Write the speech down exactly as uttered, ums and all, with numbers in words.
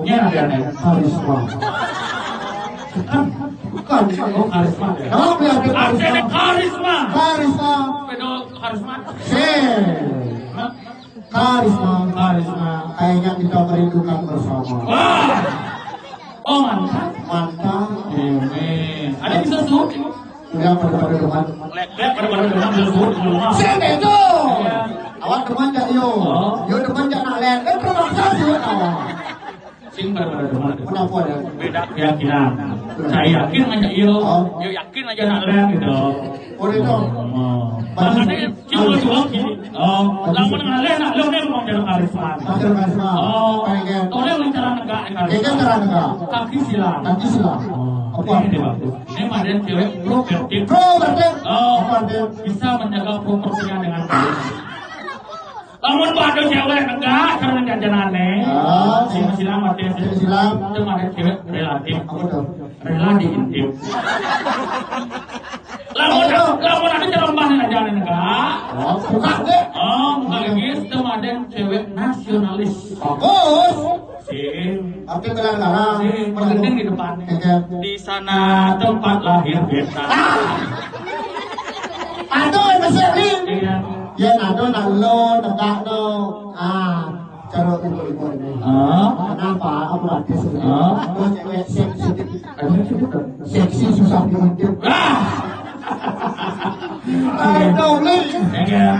Nya ada nih, karisma. Bukan, bukan, bukan. Oh, karisma. Kenapa ya ada karisma? Ada karisma. Karisma. Beda karisma. Sih. Karisma, karisma. Kayaknya kita merindukan bersama. Wah. Oh, mantap. Mantap. Amin. Ada bisa suruh? Udah pada-pada demen. Lek, lek, pada-pada demen, bisa suruh, belum mah. Sini tuh. Iya. Awak demen jak yo. Oh. Yo demen jak nak lek. Eh, terpaksa suruh awak. Sing pada-pada demen. Kenapa ya? Beda keyakinan. Saya yakin aja yo. Oh. Yo yakin aja nak lek gitu. Oh, itu. Oh. Makanya, cuma suap gini. Oh, lamun ngalih nak lek memang cara karisma. Cara karisma. Oh. Pengen. Toleh cara negak, negak. Kayaknya cara negak. Kaki silang. Kaki silang. Oh. Apa? Ini bagus. Ini model cewek properti. Properti. Oh. Properti. Bisa menjaga propertinya dengan baik. Lamun pada cewek negak karena jajanane. Ah, sing silang mati sing silang. Itu model cewek relatif. Apa tuh? Rela diintip. Lamun lamun ada ceromah nih jajanane negak. Oh, buka deh. Oh, bukan lagi itu model cewek nasionalis. Bagus. Sing. Tapi benar-benar. Sing, menggending di depannya. Iya. Di sana tempat lahir beta. Aduh, masih ni. Iya. Ya, aduh, nak lo, negak lo. Ah, cara ibu-ibu ini. Ah. Kenapa? Apa arti sebenarnya? Ah. Lo cewek seksi. Seksi susah diintip. Ah. Aduh, ni. Iya.